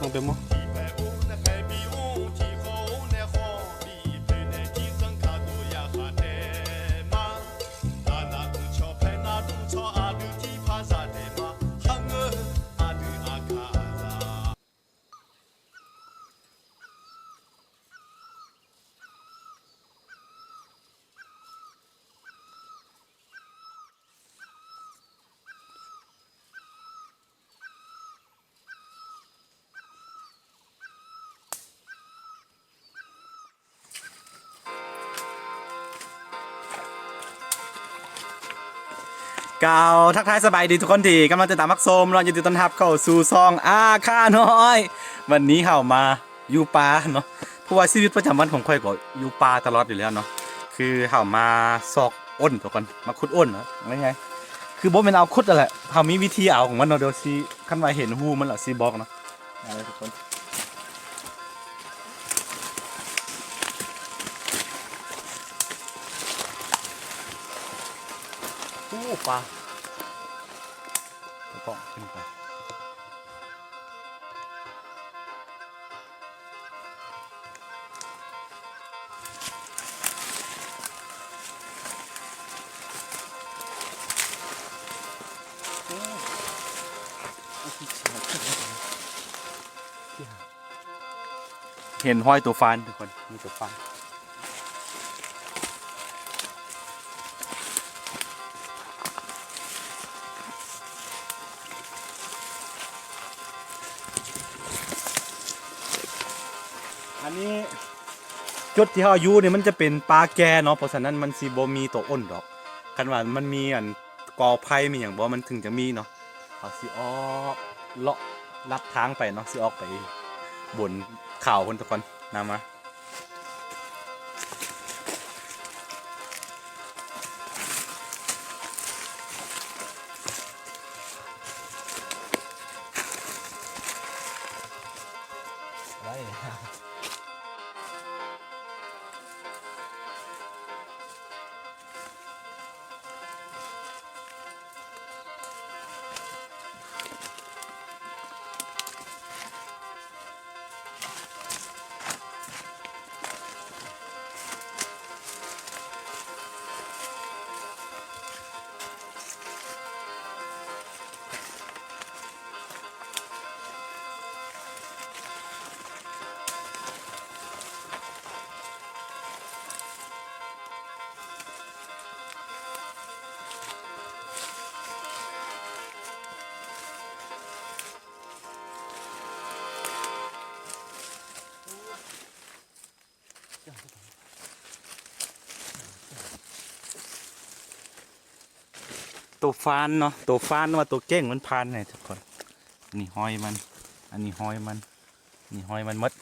ນ້ອງແຕງໂມ. ກ່າວທັກທາຍສະບາຍດີທຸກຄົນທີ່ກຳລັງຕິດຕາມຮັບຊົມເນາະ, ຍິນດີຕ້ອນຮັບເຂົ້າສູ່ຊ່ອງອາຄານ້ອຍ. ວັນນີ້ເຮົາມາຢູ່ປ່າເນາະ, ເພາະວ່າຊີວິດປະຈຳວັນຂອງຂ້ອຍກໍຢູ່ປ່າຕະຫຼອດຢູ່ແລ້ວເນາະ. ຄືເຮົາມາຊອກອົ້ນທຸກຄົນ, ມາຂຸດອົ້ນເນາະ, ງ່າຍໆ ຄືບໍ່ແມ່ນເອົາຂຸດຫັ້ນແຫຼະ, ເຮົາມີວິທີເອົາຂອງມັນເນາະ. ດຽວຊິ ຄັນວ່າເຫັນຮູມັນແລ້ວຊິບອກເນາະ. ມາເລີຍທຸກຄົນ. ໂອ້ ປາ ໄປເກາະຂຶ້ນໄປ. ເຫັນຮອຍໂຕຟານທຸກຄົນ, ມີໂຕຟານ. ອັນນີ້ຈຸດທີ່ເຮົາຢູ່ນີ້ມັນຈະເປັນປ່າແກ່ເນາະ, ເພາະສະນັ້ນມັນຊິບໍ່ມີໂຕອົ້ນດອກ. ຄັນວ່າມັນມີອັນ ກໍໄຜ່ມີຫຍັງບໍ່ ມັນເຖິງຈະມີເນາະ. ເຮົາຊິອອກເລາະລັດທາງໄປເນາະ, ຊິອອກໄປບົນເຂົາພຸ້ນທຸກຄົນ, ນຳມາ. ໄດ້. ໂຕຟານເນາະ, ໂຕຟານວ່າໂຕເກັ່ງມັນຜ່ານໃຫ້ທຸກຄົນ. ນີ້ຮອຍມັນ, ອັນນີ້ຮອຍມັນ, ນີ້ຮອຍມັນໝົດ.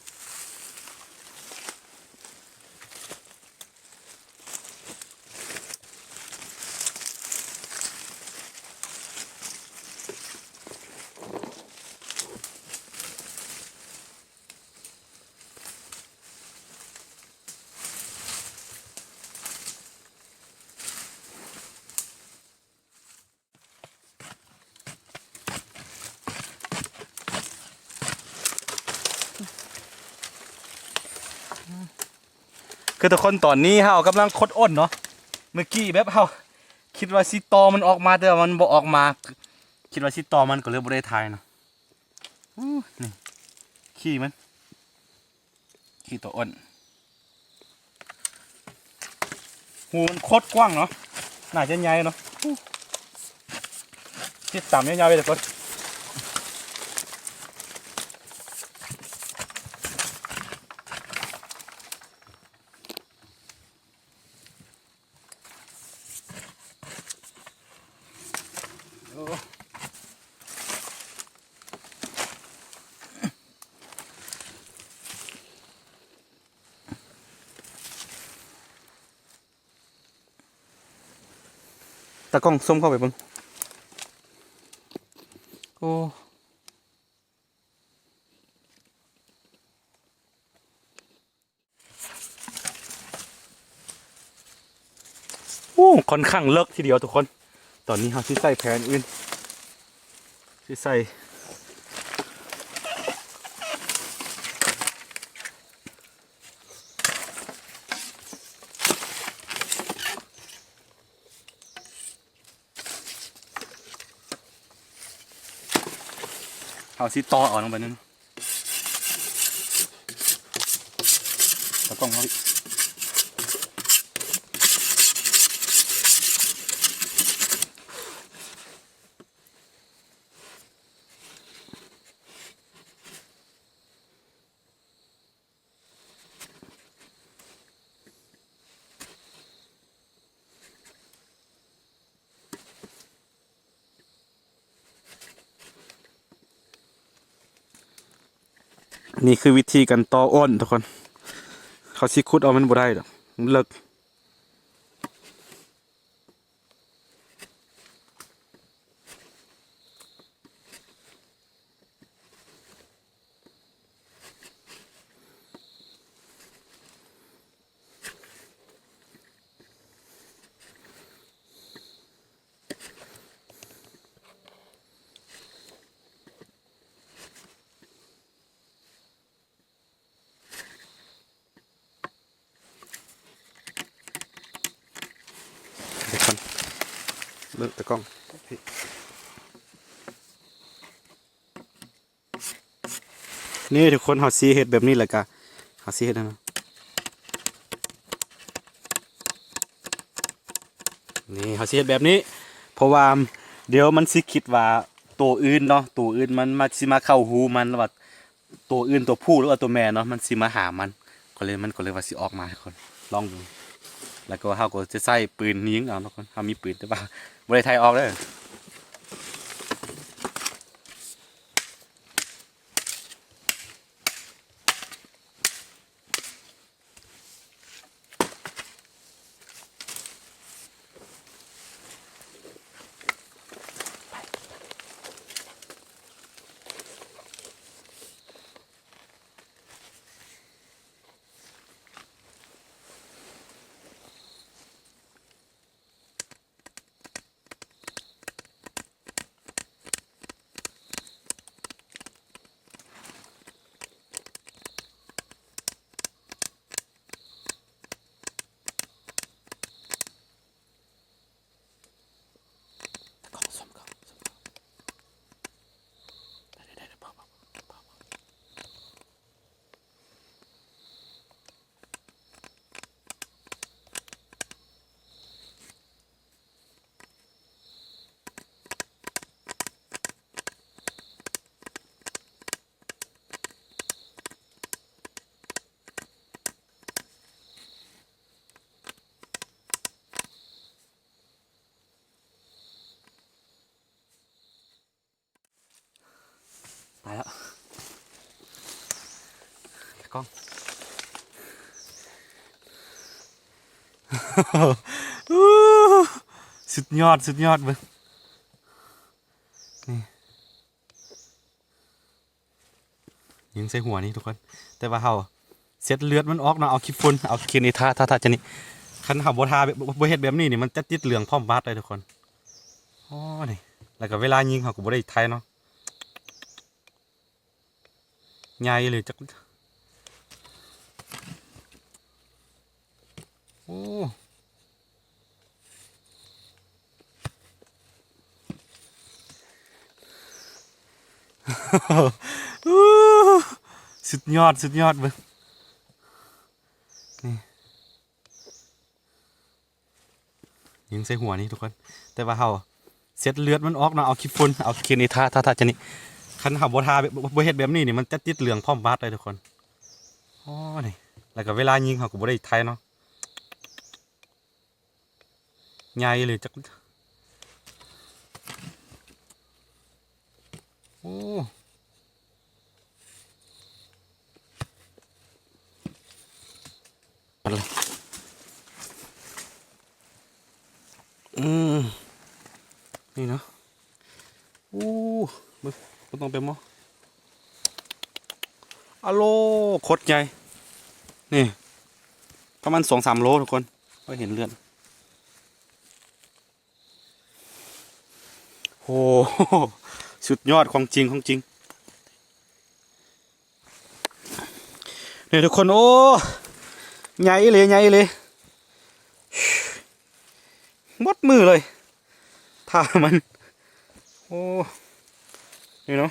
ຄືທຸກຄົນ ຕອນນີ້ເຮົາກຳລັງຂຸດອົ້ນເນາະ. ເມື່ອກີ້ແບບເຮົາຄິດວ່າຊິຕໍ່ມັນອອກມາ ແຕ່ວ່າມັນບໍ່ອອກມາ, ຄິດວ່າຊິຕໍ່ມັນກໍເລີຍບໍ່ໄດ້ຖ່າຍເນາະ. ໂອ້ ນີ້ຂີ້ມັນ. ຂີ້ຕົວອ້ນ. ຮູມັນໂຄດກວ້າງເນາະ, ໜ້າຈະໃຫຍ່ເນາະ. ຕິດຕາມຍາວໆເລີຍທຸກຄົນ. ໂອ້ ຕາກ້ອງຊູມເຂົ້າໄປເບິ່ງ. ໂອ້ ໂອ້ ຂ້ອນຂ້າງເລິກທີດຽວທຸກຄົນ. ຕອນນີ້ເຮົາຊິໃສ່ແຜ່ນອື່ນ, ຊິໃສ່ ໂອ້ ຊິຕໍ່ເອົານຳໄປນັ້ນ ຕາກ້ອງເຮົາ. ນີ້ຄືວິທີການຕໍ່ອ້ນທຸກຄົນ ເຂົາຊິຂຸດເອົາມັນບໍ່ໄດ້ດອກ ມັນເລິກ. ດຽວກ່ອນ ເບິ່ງຕາກ້ອງ ນີ້ທຸກຄົນ ເຮົາຊິເຮັດແບບນີ້ ແລ້ວກະເຮົາຊິເຮັດອັນນັ້ນ ນີ້ເຮົາຊິເຮັດແບບນີ້ ເພາະວ່າດຽວມັນຊິຄິດວ່າໂຕອື່ນເນາະ ໂຕອື່ນມັນມາ ຊິມາເຂົ້າຮູມັນ ແລ້ວວ່າ ໂຕອື່ນ ໂຕຜູ້ ຫຼືວ່າໂຕແມ່ເນາະ ມັນຊິມາຫາມັນ ກໍເລີຍ ມັນກໍເລີຍວ່າຊິອອກມາ ທຸກຄົນ ລອງເບິ່ງ ແລ້ວກໍເຮົາກໍຈະໃຊ້ປືນຍິງເອົາ ທຸກຄົນ ເຮົາມີປືນ ແຕ່ວ່າບໍ່ໄດ້ໄຖ່ອອກເດີ. ໄປແລ້ວ ຕາກ້ອງ ສຸດຍອດ ສຸດຍອດ ເບິ່ງ ນີ້ ຍິງໃສ່ຫົວນີ້ທຸກຄົນ ແຕ່ວ່າເຮົາເຊັດເລືອດມັນອອກເນາະ ເອົາຂີ້ຝຸ່ນ ເອົາຂີ້ຝຸ່ນນີ້ທາ ທາ ທາ ຈາກນີ້ ຄັນເຮົາບໍ່ທາ ບໍ່ເຮັດແບບນີ້ນີ້ ມັນຈະຕິດເຫຼືອງພ້ອມບາດເລີຍທຸກຄົນ. ໂອ້ ນີ້ ແລ້ວກໍເວລາຍິງເຮົາກໍບໍ່ໄດ້ໄຖ່ເນາະ ໃຫຍ່ເລີຍຈັກ ໂອ້ ສຸດຍອດ ສຸດຍອດ ເບິ່ງ ນີ້ ຍິງໃສ່ຫົວນີ້ທຸກຄົນ ແຕ່ວ່າເຮົາເຊັດເລືອດມັນອອກເນາະ ເອົາຂີ້ຝຸ່ນ ເອົາຂີ້ຝຸ່ນນີ້ທາ ທາ ທາ ຈາກນີ້ ຄັນເຮົາບໍ່ທາ ບໍ່ເຮັດແບບນີ້ນີ້ ມັນຈະຕິດເຫຼືອງພ້ອມບາດເລີຍທຸກຄົນ. ໂອ້ ນີ້ ແລ້ວກໍເວລາຍິງເຮົາກໍບໍ່ໄດ້ໄຖ່ເນາະ ໃຫຍ່ເລີຍຈັກ ໂອ້ ອືມ ນີ້ເນາະ ໂອ້ ເບິ່ງ ບໍ່ຕ້ອງໄປໝໍ ອາໂລ ໂຄດໃຫຍ່ ນີ້ ປະມານສອງສາມໂລທຸກຄົນ ກໍເຫັນເລືອດ. ໂອ້ ສຸດຍອດ ຂອງຈິງ ຂອງຈິງ ນີ້ທຸກຄົນ ໂອ້ ໃຫຍ່ອີ່ຫຼີ ໃຫຍ່ອີ່ຫຼີ ໝົດມືເລີຍ ທ່າມັນ ໂອ້ ນີ້ເນາະ.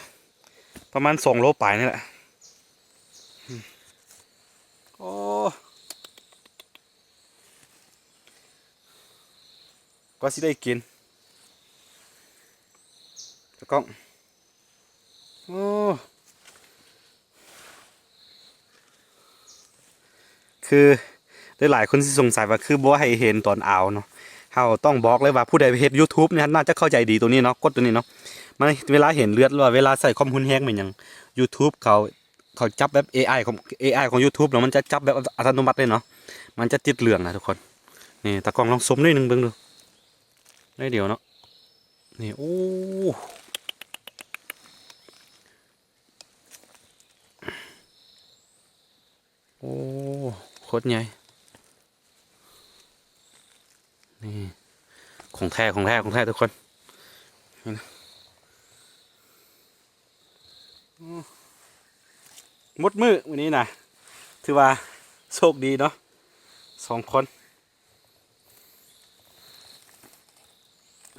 ປະມານສອງໂລປາຍນີ້ແຫຼະ. ໂອ້ ກວ່າຊິໄດ້ກິນ ຕາກ້ອງ. ໂອ້ ຄືຫຼາຍໆຄົນຊິສົງໄສວ່າຄືບໍ່ໃຫ້ເຫັນຕອນອາວເນາະ. ເຮົາຕ້ອງບອກເລີຍວ່າຜູ້ໃດເຮັດ YouTube ນີ້ ໜ້າຈະເຂົ້າໃຈດີໂຕນີ້ເນາະ, ກົດໂຕນີ້ເນາະ. ມັນເວລາເຫັນເລືອດ ຫຼືວ່າເວລາໃຊ້ຄວາມຮຸນແຮງແມ່ນຫຍັງ YouTube ເຂົາ ເຂົາຈັບແບບ ເອໄອ ຂອງ ເອໄອ ຂອງ YouTube ເນາະ, ມັນຈະຈັບແບບອັດຕະໂນມັດເລີຍເນາະ, ມັນຈະຕິດເຫຼືອງນະທຸກຄົນ. ນີ້ ຕາກ້ອງລອງຊຸມໜ້ອຍໜຶ່ງເບິ່ງດູ ໜ້ອຍດຽວເນາະ. ນີ້ ໂອ້ ໂອ້ ໂຄດໃຫຍ່. ນີ້ ຂອງແທ້ ຂອງແທ້ ຂອງແທ້ທຸກຄົນ. ໝົດມື້ມື້ນີ້ນະ ຖືວ່າໂຊກດີເນາະ ສອງຄົນ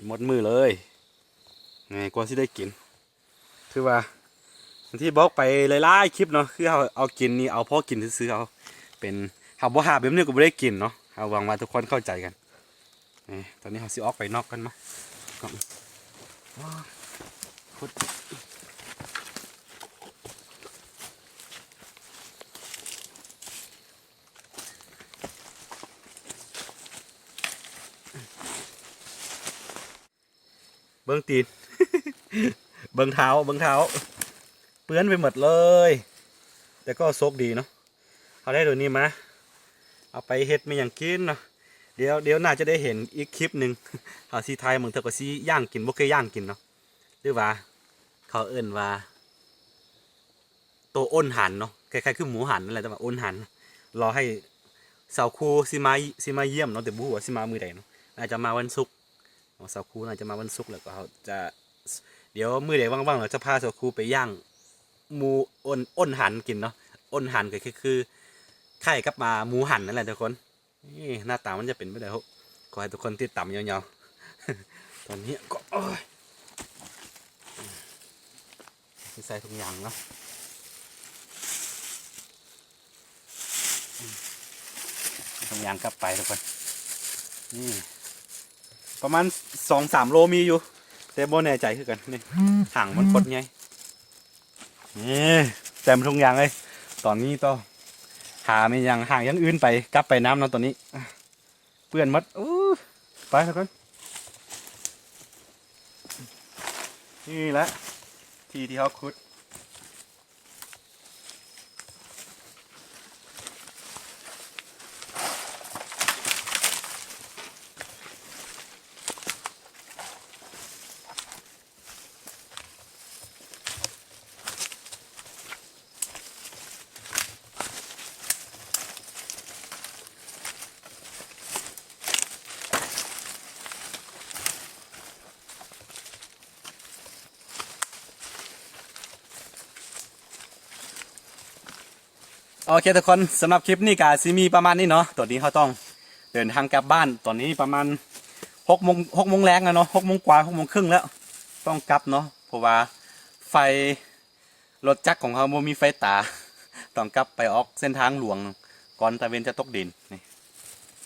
ໝົດມື້ເລີຍ. ນີ້ ກວ່າຊິໄດ້ກິນ ຄືວ່າ ທີ່ບອກໄປຫຼາຍໆຄລິບເນາະ ຄືເຮົາເອົາກິນນີ້ ເອົາພໍກິນຊື່ໆ ເຮົາເປັນ ເຮົາບໍ່ຫາແບບນີ້ກໍບໍ່ໄດ້ກິນເນາະ. ເຮົາຫວັງວ່າທຸກຄົນເຂົ້າໃຈກັນ. ນີ້ ຕອນນີ້ເຮົາຊິອອກໄປນອກກັນມາ. ເບິ່ງຕີນ ເບິ່ງເທົ້າ ເບິ່ງເທົ້າ ເປື້ອນໄປໝົດເລີຍ. ແຕ່ກໍໂຊກດີເນາະ ເຮົາໄດ້ໂຕນີ້ມາ ເອົາໄປເຮັດແມ່ນຫຍັງກິນເນາະ. ດຽວ ດຽວໜ້າຈະໄດ້ເຫັນອີກຄລິບໜຶ່ງ ເຮົາຊິຖ່າຍເບິ່ງ ເທື່ອກໍຊິຍ່າງກິນ ບໍ່ເຄີຍຍ່າງກິນເນາະ. ຫຼືວ່າເຂົາເອີ້ນວ່າ ໂຕອົນຫັນເນາະ, ຄ້າຍໆຄືໝູຫັນນັ້ນແຫຼະ ແຕ່ວ່າອົນຫັນ. ລໍໃຫ້ສາວຄູຊິມາ ຊິມາຢ້ຽມເນາະ, ແຕ່ບໍ່ຮູ້ວ່າຊິມາມື້ໃດເນາະ, ໜ້າຈະມາວັນສຸກເນາະ. ສາວຄູໜ້າຈະມາວັນສຸກ ແລ້ວກໍເຮົາຈະ ດຽວມື້ໃດວ່າງໆ ເຮົາຈະພາສາວຄູໄປຍ່າງໝູ ອົນ ອົນຫັນກິນເນາະ. ອົນຫັນກໍຄື ຄືຄ້າຍກັບ ອ່າ ໝູຫັນນັ້ນແຫຼະທຸກຄົນ. ນີ້ໜ້າຕາມັນຈະເປັນແບບໃດ ໂອ້ ຂໍໃຫ້ທຸກຄົນຕິດຕາມຍາວໆ. ຕອນນີ້ກໍ ໂອ້ຍ ໃສ່ຖົງຢາງເນາະ, ຖົງຢາງກັບໄປທຸກຄົນ. ນີ້ປະມານສອງສາມໂລມີຢູ່ ແຕ່ບໍ່ແນ່ໃຈຄືກັນ. ນີ້ຫາງມັນໂຄດໃຫຍ່. ນີ້ເຕັມທຸກຢ່າງເລີຍ. ຕອນນີ້ຕ້ອງຫາແມ່ນຫຍັງ ຫາຢ່າງອື່ນໄປ ກັບໄປນຳເນາະ. ຕອນນີ້ເປື້ອນໝົດ. ໂອ້ ໄປທຸກຄົນ, ນີ້ແຫຼະທີ່ທີ່ເຮົາຂຸດ. ໂອເຄທຸກຄົນ, ສຳລັບຄລິບນີ້ກະຊິມີປະມານນີ້ເນາະ. ຕອນນີ້ເຮົາຕ້ອງເດີນທາງກັບບ້ານ, ຕອນນີ້ປະມານຫົກໂມງ ຫົກໂມງແລງແລ້ວເນາະ, ຫົກໂມງກວ່າ ຫົກໂມງເຄິ່ງແລ້ວ ຕ້ອງກັບເນາະ, ເພາະວ່າໄຟ ລົດຈັກຂອງເຮົາບໍ່ມີໄຟຕາ, ຕ້ອງກັບໄປອອກເສັ້ນທາງຫຼວງກ່ອນຕາເວັນຈະຕົກດິນ. ນີ້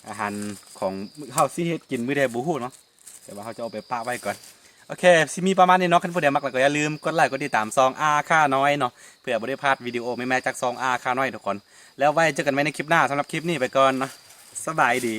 ອາຫານຂອງເຮົາຊິເຮັດກິນມື້ໃດບໍ່ຮູ້ເນາະ, ແຕ່ວ່າເຮົາຈະເອົາໄປປະໄວ້ກ່ອນ. ໂອເຄ, ຊິມີປະມານນີ້ເນາະ. ຄັນຜູ້ໃດມັກແລ້ວກໍຢ່າລືມກົດໄລກົດຕິດຕາມຊ່ອງອາຄານ້ອຍເນາະ, ເພື່ອບໍ່ໄດ້ພາດວິດີໂອໃໝ່ໆຈາກຊ່ອງອາຄານ້ອຍທຸກຄົນ. ແລ້ວໄວ້ເຈີກັນໃໝ່ໃນຄລິບໜ້າ. ສຳລັບຄລິບນີ້ໄປກ່ອນເນາະ, ສະບາຍດີ.